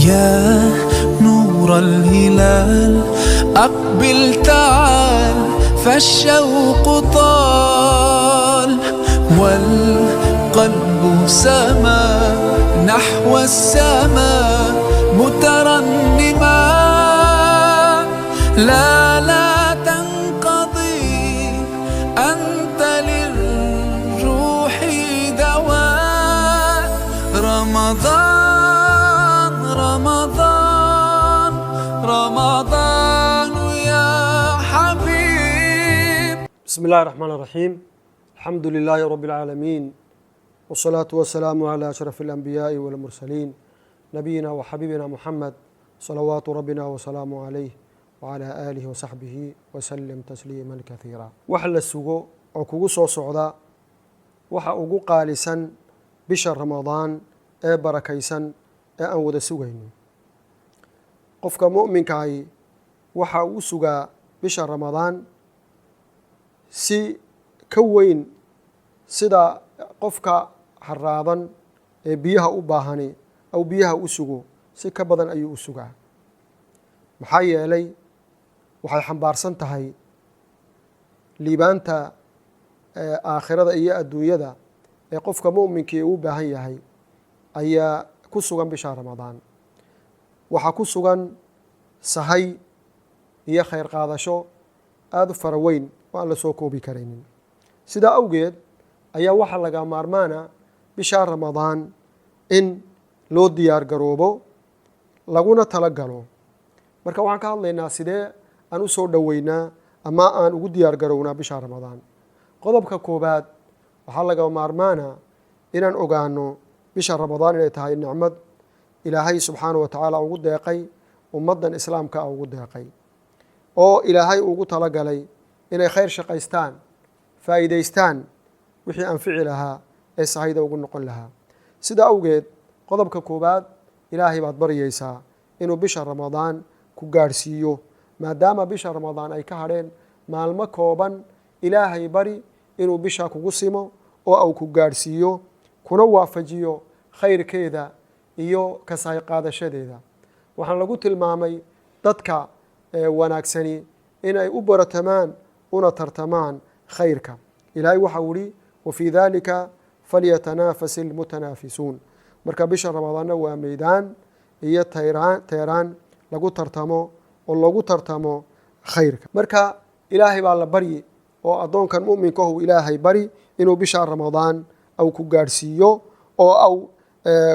يا نور الهلال أقبل تعال، فالشوق طال والقلب سما نحو السماء مترنما. لا لا تنقضي، أنت للروح دواء. رمضان رمضان رمضان يا حبيب. بسم الله الرحمن الرحيم، الحمد لله رب العالمين، والصلاة والسلام على أشرف الأنبياء والمرسلين، نبينا وحبيبنا محمد، صلوات ربنا وسلامه عليه وعلى آله وصحبه وسلم تسليما كثيرا. Wax la sugo oo kugu soo socda waxa ugu qaalisan bisha Ramadaan ee barakaysan ee aan wada sugayno. Qofka mu'minkaahi waxa uu sugaa bisha Ramadaan si ka weyn sida qofka haraadan ee biyaha u baahani aw biyaha u sugo, si ka badan ayuu u sugaa. Maxaa yeelay, waxay xambaarsan tahay liibaanta aakhirada iyo adduunyada ee qofka mu'minkii uu baahan yahay ayaa ku sugan bisha Ramadaan. Waxaa ku sugan sahay iyo khayr qaadasho aada u fara weyn oo aan la soo koobi karaynin. Sidaa awgeed ayaa waxaa laga maarmaana bisha Ramadaan in loo diyaar garoobo laguna tala galo. Marka waxaan ka hadlaynaa sidee aan u soo dhoweynaa ama aan ugu diyaar garownaa bisha Ramadaan. Qodobka koobaad, waxaa laga maarmaana inaan ogaano bisha Ramadaan inay tahay nicmad Ilaahay subxaanahu wa tacaala ugu deeqay ummaddan Islaamka ah, ugu deeqay oo Ilaahay ugu talagalay inay khayr shaqaystaan, faa'iidaystaan wixii anfici lahaa ee sahayda ugu noqon lahaa. Sida awgeed, qodobka koowaad, Ilaahay baad baryaysaa inuu bisha Ramadaan ku gaadhsiiyo. Maadaama bisha Ramadaan ay ka hadheen maalmo kooban, Ilaahay bari inuu bisha kugu simo oo au ku gaadhsiiyo, kuna waafajiyo khayrkeeda iyo kasahay qaadashadeeda. Waxaan lagu tilmaamay dadka wanaagsani inay u baratamaan una tartamaan khayrka. Ilaahay waxau ihi: "وفي ذلك فليتنافس المتنافسون." Marka bisha Ramadaanna waa meydaan iyo tayraan teeraan lagu tartamo oo lagu tartamo khayrka. Marka Ilaahay baa la baryi oo addoonkan mu'minkahu Ilaahay bari inuu bisha Ramadaan au ku gaadhsiiyo oo au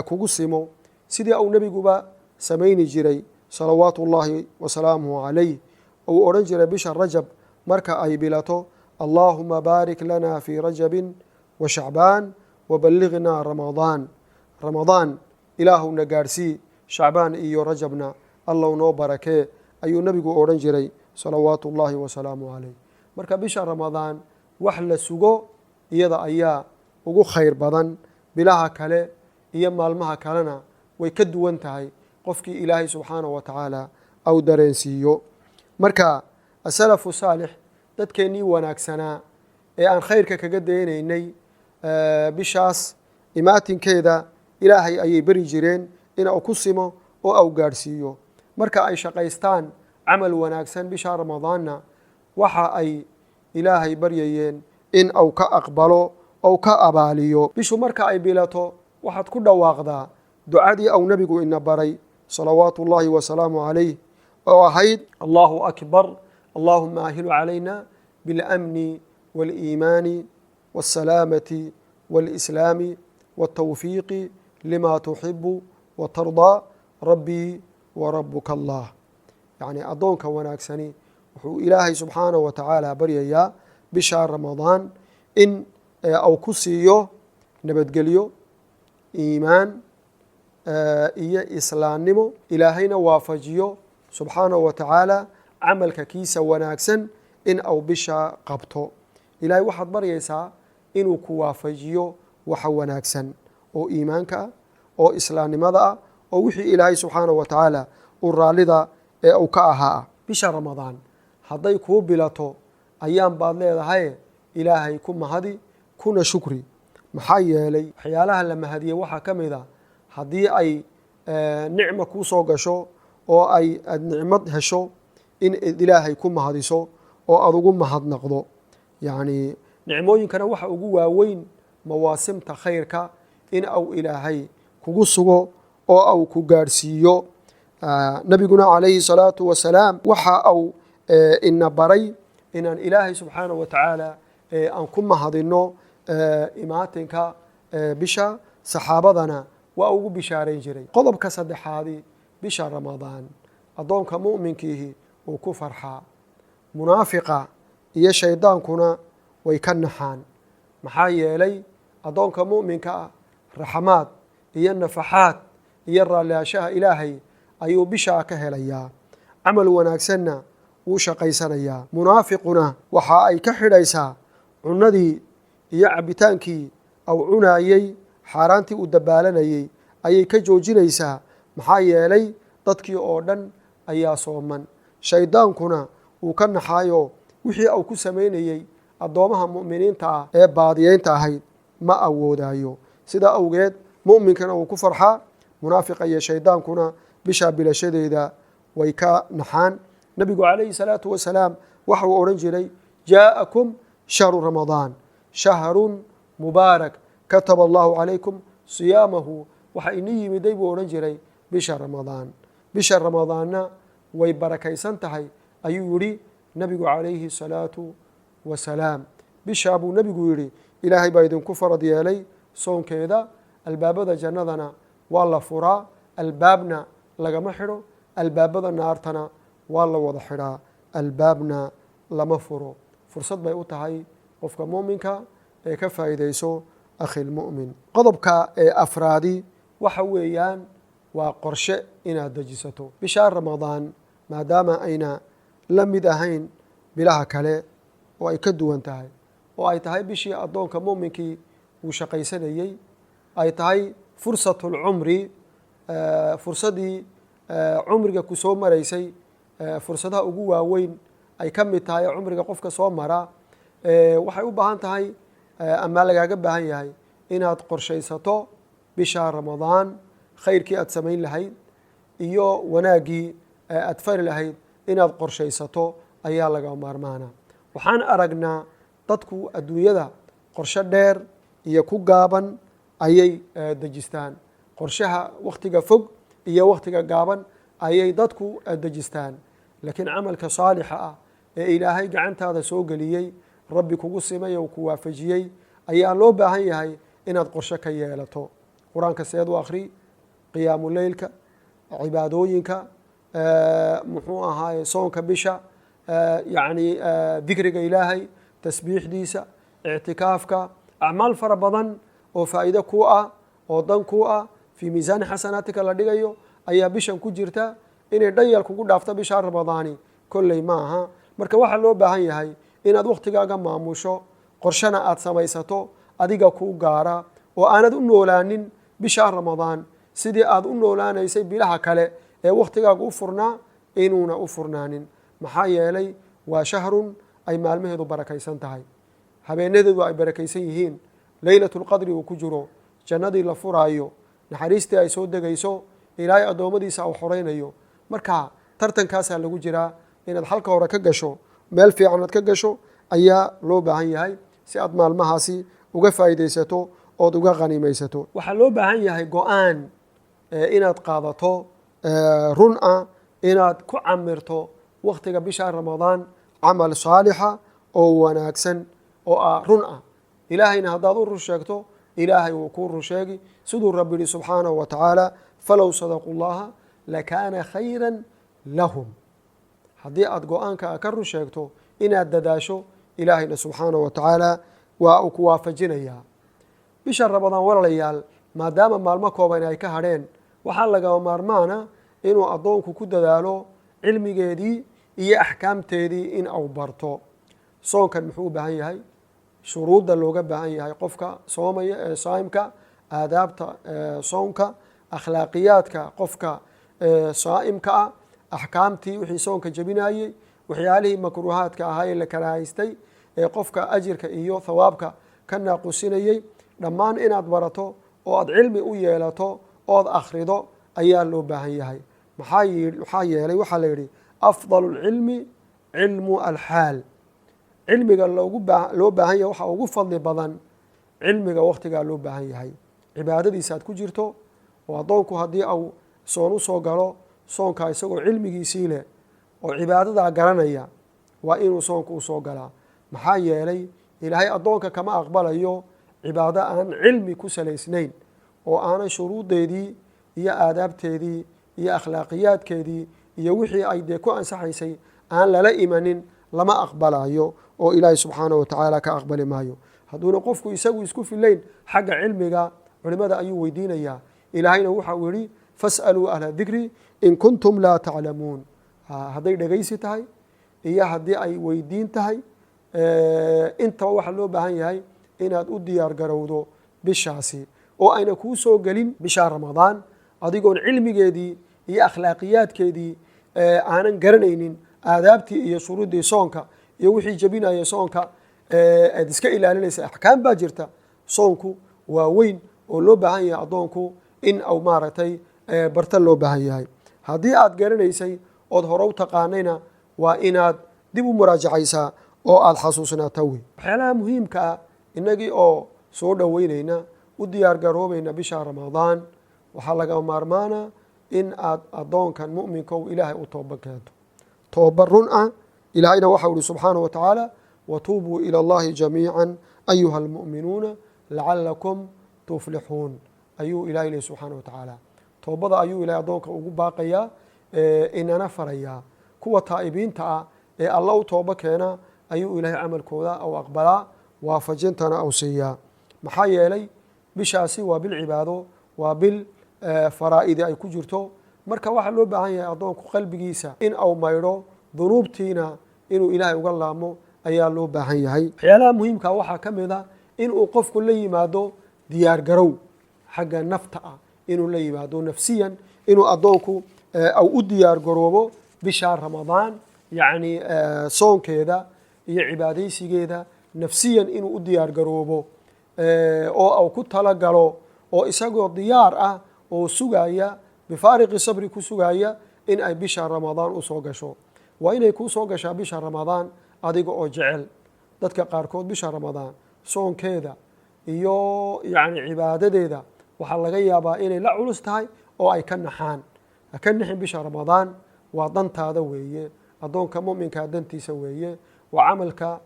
kugu simo, sidii au nebiguba samayni jiray صلوات الله وسلامه عليه. Uu odhan jiray bisha Rajab marka ay bilato: "اللهم بارك لنا في رجب وشعبان وبلغنا رمضان." Ramadaan Ilaahuna gaadhsii, Shacbaan iyo Rajabna Allow noo barakee, ayuu nebigu odhan jiray صلوات الله وسلامه عليه. Marka bisha Ramadaan wax la sugo iyada ayaa ugu khayr badan bilaha kale iyo maalmaha kalena way ka duwan tahay, qofkii Ilaahay subxaanahu wa tacaala au dareensiiyo. Marka السلف الصالح, dadkeennii wanaagsanaa ee aan khayrka kaga daynaynay, bishaas imaatinkeeda Ilaahay ayay beri jireen in uu ku simo oo au gaadhsiiyo. Marka ay shaqaystaan camal wanaagsan bisha Ramadaanna, waxa ay Ilaahay baryayeen in au ka aqbalo ou ka abaaliyo. Bishu marka ay bilato, waxaad ku dhawaaqdaa ducadii au nebigu ina baray صلوات الله وسلامه عليه oo ahayd: "الله أكبر، اللهم أهله علينا بالأمن والإيمان والسلامة والإسلام والتوفيق لما تحب وترضى، ربي وربك الله." Yacni, addoonka wanaagsani wuxuu Ilaahay subxaanahu wa tacaala baryayaa bisha Ramadaan in au ku siiyo nabadgelyo, iimaan iyo islaamnimo, Ilaahayna waafajiyo subxaanahu wa tacaala camalka kiisa wanaagsan in au bisha qabto. Ilaahay waxaad baryaysaa inuu ku waafajiyo waxa wanaagsan oo iimaanka ah oo islaamnimada ah oo wixii Ilaahay subxaanahu wa tacaala uu raallida ee uu ka ahaa ah. Bisha Ramadaan hadday kuu bilato, ayaan baad leedahay, Ilaahay ku mahadi kuna shukri. Maxaa yeelay, waxyaalaha la mahadiyey waxaa ka mid a haddii ay nicma kuu soo gasho oo ay aad nicmad hesho in ilaahay ku mahadiso oo aada ugu mahadnaqdo. Yacni nicmooyinkana waxa ugu waaweyn mawaasimta khayrka in au ilaahay kugu sugo oo au ku gaadhsiiyo. Nabiguna calayhi salaatu wasalaam waxa au ina baray inaan ilaahay subxaanahu wa tacaala aan ku mahadino imaatinka bisha. Saxaabadana waa ugu bishaarayn jiray. Qodobka saddexaadi, bisha Ramadaan addoonka mu'minkiihi uu ku farxaa, munaafiqa iyo shaydaankuna way ka naxaan. Maxaa yeelay, addoonka mu'minka ah raxmaad iyo nafaxaad iyo raalliyaashaha ilaahay ayuu bishaa ka helayaa, camal wanaagsanna wuu shaqaysanayaa. Munaafiquna waxa ay ka xidhaysaa cunadii iyo cabbitaankii au cunaayey, xaaraantii uu dabaalanayey ayay ka joojinaysaa. Maxaa yeelay, dadkii oo dhan ayaa sooman. Shaydaankuna wuu ka naxaayo, wixii uu ku samaynayey addoomaha mu'miniinta ah ee baadiyeynta ahayd ma awoodaayo. Sidaa awgeed mu'minkana wuu ku farxaa, munaafiqa iyo shaydaankuna bishaa bilashadeeda way ka naxaan. Nabigu calayhi salaatu wasalaam waxa uu odhan jiray: "Jaa'akum shahru Ramadaan, shahrun mubaarak, kataba allahu calaykum siyaamahu." Waxa ini yimiday, buu odhan jiray, bisha Ramadaan. Bisha Ramadaanna way barakaysan tahay, ayuu yidhi nabigu calayhi salaatu wasalaam. Bishaa, buu nebigu yidhi, ilaahay baa idinku farad yeelay soonkeeda. Albaabada jannadana waa la furaa, albaabna lagama xidho. Albaabada naartana waa la wada xidhaa, albaabna lama furo. Fursad bay u tahay qofka mu'minka ee ka faa'iidayso, akhi lmu'min. Qodobka ee afraadi waxa weeyaan waa qorshe inaad dejisato bishaa Ramadaan, maadaama ayna la mid ahayn bilaha kale oo ay ka duwan tahay, oo ay tahay bishii addoonka mu'minkii uu shaqaysanayey, ay tahay fursatu lcumri, fursaddii cumriga ku soo maraysay, fursadaha ugu waaweyn ay ka mid tahay cumriga qofka soo mara. Waxay u baahan tahay ama lagaaga baahan yahay inaad qorshaysato bisha Ramadaan khayrkii aad samayn lahayd iyo wanaaggii aad fari lahayd. Inaad qorshaysato ayaa laga maarmaana. Waxaan aragnaa dadku adduunyada qorshe dheer iyo ku gaaban ayay dejistaan. Qorshaha wakhtiga fog iyo wakhtiga gaaban ayay dadku dejistaan, laakiin camalka saalixa ah ee ilaahay gacantaada soo geliyey, rabbi kugu simay oo ku waafajiyey, ayaa loo baahan yahay inaad qorshe ka yeelato. Qur-aanka seed u akhri, qiyaamu leylka, cibaadooyinka, muxuu ahaaye, soonka bisha, yacni dikriga ilaahay, tasbiixdiisa, ictikaafka, acmaal fara badan oo faa'iido ku ah oo dan ku ah, fii miisaani xasanaatika la dhigayo ayaa bishan ku jirta. Inay dhayal kugu dhaafto bishaa Ramadaani kolley ma aha. Marka waxaa loo baahan yahay inaad wakhtigaaga maamusho, qorshena aad samaysato adiga kuu gaara, oo aanad u noolaanin bishaa Ramadaan sidii aad u noolaanaysay bilaha kale ee wakhtigaaga u furnaa inuuna u furnaanin. Maxaa yeelay, waa shahrun ay maalmaheedu barakaysan tahay, habeenadeedu ay barakaysan yihiin, Leylat lqadri uu ku jiro, jannadii la furaayo, naxariistii ay soo degayso, ilaahay addoommadiisa uu xoraynayo. Marka tartankaasaa lagu jiraa. Inaad halka hore ka gasho, meel fiican aad ka gasho ayaa loo baahan yahay, si aad maalmahaasi uga faa'iidaysato ood uga khaniimaysato. Waxaa loo baahan yahay go-aan inaad qaadato run ah, inaad ku camirto wakhtiga bisha Ramadaan camal saalixa oo wanaagsan oo ah run ah. Ilaahayna haddaad u run sheegto, ilaahay wuu kuu run sheegi, siduu rabbi yihi subxaanahu wa tacaala: "Falow sadaquu llaha lakaana khayra lahum." Haddii aad go-aanka ka run sheegto inaad dadaasho, ilaahayna subxaanahu wa tacaala waa uu ku waafajinayaa. Bisha Ramadaan, walaalayaal, maadaama maalmo kooban ay ka hadheen, waxaa lagama maarmaana inuu addoonku ku dadaalo cilmigeedii iyo axkaamteedii in uu barto. Soonkan muxuu u baahan yahay? Shuruudda looga baahan yahay qofka soomaya ee saa'imka, aadaabta soonka, akhlaaqiyaadka qofka saa'imka ah, axkaamtii wixii soonka jebinayey, waxyaalihii makruuhaadka ahaa ee la karaahaystay ee qofka ajirka iyo thawaabka ka naaqusinayey, dhammaan inaad barato oo aad cilmi u yeelato ood akhrido. ayaa loo baahan yahay. Maxaa yeelay waxaa la yidhi afdalu lcilmi cilmu alxaal. Cilmiga loo baahan yahay waxaa ugu fadli badan cilmiga wakhtigaa loo baahan yahay, cibaadadiisa aad ku jirto. Oo addoonku haddii au soon usoo galo soonkaa isagoo cilmigiisii leh oo cibaadadaa garanaya, waa inuu soonku usoo galaa. Maxaa yeelay Ilaahay addoonka kama aqbalayo cibaado aan cilmi ku salaysnayn, oo aanan shuruudeedii iyo aadaabteedii iyo akhlaaqiyaadkeedii iyo wixii ay dee ku ansaxaysay aan lala imanin. Lama aqbalayo oo Ilaahay subxaanahu watacaala ka aqbali maayo. Hadduuna qofku isagu isku filayn xagga cilmiga, culimada ayuu weydiinayaa. Ilaahayna waxa uu yihi: "Fas'aluu ahla dikri in kuntum laa taclamuun." Hadday dhegaysi tahay iyo haddii ay weydiin tahay intaba, waxaa loo baahan yahay inaad u diyaar garowdo bishaasi, oo ayna kuu soo gelin bishaa Ramadaan adigoon cilmigeedii iyo akhlaaqiyaadkeedii aanan garanaynin, aadaabtii iyo shuruuddii soonka iyo wixii jebinaya soonka aad iska ilaalinaysa. Axkaam baa jirta. Soonku waa weyn oo loo baahan yahay addoonku in au maaragtay barta loo baahan yahay. Haddii aad garanaysay ood hore u taqaanayna, waa inaad dib u muraajacaysaa oo aada xasuusnaata wey. Waxyaalaha muhiimka ah, innagii oo soo dhoweynayna, u diyaar garoobayna bisha Ramadaan, waxaa laga maarmaana in aad addoonkan mu'minkow Ilaahay u tooba keento, tooba run ah. Ilaahayna waxau ihi subxaanahu wa tacaala: "Watuubuu ila Allahi jamiica ayuha almu'minuuna lacalakum tuflixuun," ayuu Ilahay lehi subxaana wa tacaala. Toobada ayuu Ilahay addoonka ugu baaqayaa, inana farayaa. Kuwa taa'ibiinta ah ee Alla u toobo keena ayuu Ilaahay camalkooda au aqbalaa, waafajintana au siiyaa. Maxaa yeelay bishaasi waa bil cibaado, waa bil faraa'idi ay ku jirto. Marka waxaa loo baahan yahay addoonku qalbigiisa in au maydho, dunuubtiina inuu Ilaahay uga laamo ayaa loo baahan yahay. Waxyaalaha muhiimka waxaa ka mid a inuu qofku la yimaado diyaar garow xagga nafta ah, inuu la yimaado nafsiyan, inuu addoonku au u diyaar garoobo bisha Ramadaan, yacni soonkeeda iyo cibaadaysigeeda, nafsiyan inuu u diyaar garoobo oo au ku talagalo, oo isagoo diyaar ah oo sugaya, bifaariqi sabri ku sugaya in ay bisha Ramadaan usoo gasho. Waa inay kuu soo gashaa bisha Ramadaan adiga oo jecel. Dadka qaarkood bisha Ramadaan soonkeeda iyo yacni cibaadadeeda waxaa laga yaabaa inay la culus tahay oo ay ka naxaan. Ha ka nixin bisha Ramadaan, waa dantaada weeye. Addoonka muminkaa dantiisa weeye. Waa camalka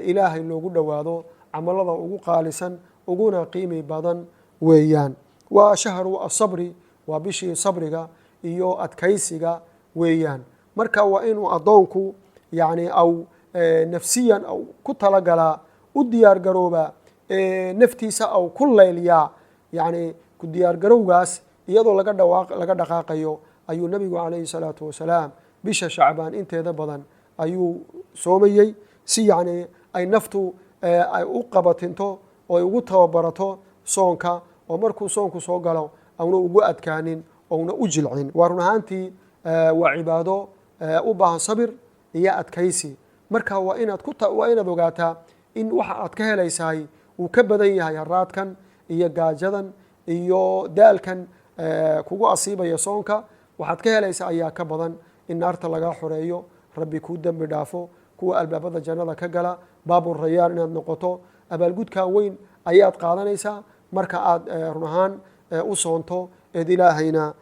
Ilaahay loogu dhowaado, camalada ugu qaalisan uguna qiimi badan weeyaan. Waa shahru asabri, waa bishii sabriga iyo adkaysiga weeyaan. Marka waa inuu addoonku yacni au nafsiyan au ku talagalaa, u diyaar garoobaa, naftiisa au ku laylyaa. Yacni ku diyaar garowgaas iyadoo laga dhaqaaqayo ayuu Nabigu calayhi salaatu wasalaam bisha Shacbaan inteeda badan ayuu soomayey, si yacni ay naftu ay u qabatinto oo ay ugu tababarato soonka, oo markuu soonku soo galo auna ugu adkaanin ouna u jilcin. Waa run ahaantii waa cibaado u baahan sabir iyo adkaysi. Marka waa inaad ogaataa in waxa aad ka helaysahay uu ka badan yahay haraadkan iyo gaajadan iyo daalkan kugu asiibaya soonka. Waxaad ka helaysaa ayaa ka badan in naarta lagaa xoreeyo, Rabbi kuu dembi dhaafo, kuwa albaabada jannada ka gala, Baaburayaan inaad noqoto. Abaalgudkaa weyn ayaad qaadanaysaa marka aad run ahaan u soonto eed Ilaahayna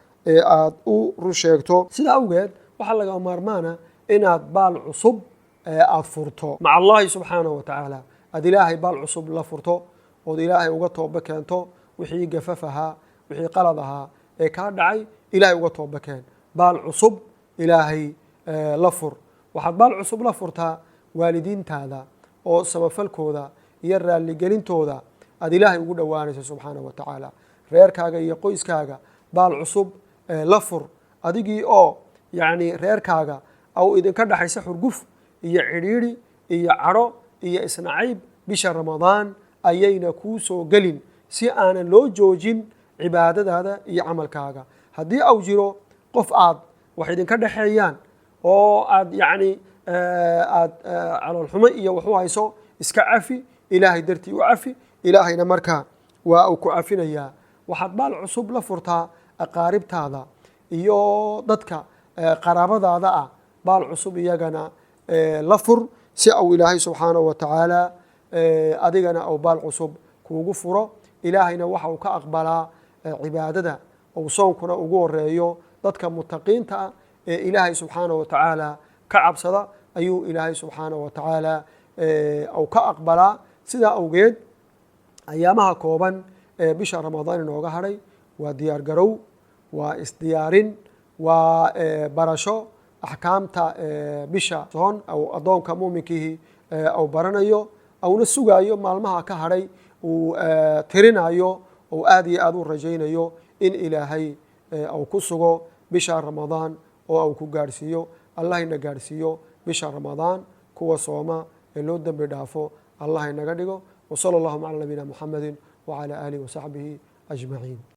aad u run sheegto. Sidaa awgeed waxaa laga maarmaana inaad baal cusub aada furto maca Allahi subxaanahu wa tacaala, aad Ilaahay baal cusub la furto ood Ilaahay uga tooba keento wixii gafaf ahaa, wixii qalad ahaa ee kaa dhacay. Ilaahay uga tooba keen, baal cusub Ilaahay la fur. Waxaad baal cusub la furtaa waalidiintaada oo samafalkooda iyo raalligelintooda aad Ilaahay ugu dhowaanayso subxaanahu wa tacaala. Reerkaaga iyo qoyskaaga baal cusub la fur. Adigii oo yacni reerkaaga au idinka dhexaysa xurguf iyo cidhiidhi iyo cadho iyo isnacayb, bisha Ramadaan ayayna kuu soo gelin, si aanan loo joojin cibaadadaada iyo camalkaaga. Haddii au jiro qof aad wax idinka dhexeeyaan oo aad yacni aad caloolxumo iyo wax u hayso, iska cafi, Ilaahay dartii u cafi. Ilaahayna markaa waa uu ku cafinayaa. Waxaad baal cusub la furtaa Aqaaribtaada iyo dadka qaraabadaada ah baal cusub iyagana la fur, si au Ilaahay subxaanahu wa tacaala adigana au baal cusub kuugu furo. Ilaahayna waxa uu ka aqbalaa cibaadada uu soonkuna ugu horeeyo dadka mutaqiinta ah ee Ilaahay subxaanahu wa tacaala ka cabsada ayuu Ilaahay subxaanahu wa tacaala au ka aqbalaa. Sidaa awgeed, ayaamaha kooban ee bisha Ramadaan inooga hadhay waa diyaar garow, waa isdiyaarin, waa barasho axkaamta bisha soon au addoonka muuminkiihi au baranayo, auna sugaayo maalmaha ka hadhay, uu tirinayo, ou aad iyo aad u rajaynayo in Ilaahay au ku sugo bisha Ramadaan oo au ku gaadhsiiyo. Allahina gaadhsiiyo bisha Ramadaan, kuwa sooma ee loo dembi dhaafo Allah inaga dhigo. Wsala allahuma cala nabiyina Muxamedi wacala aalihi wasaxbihi ajmaciin.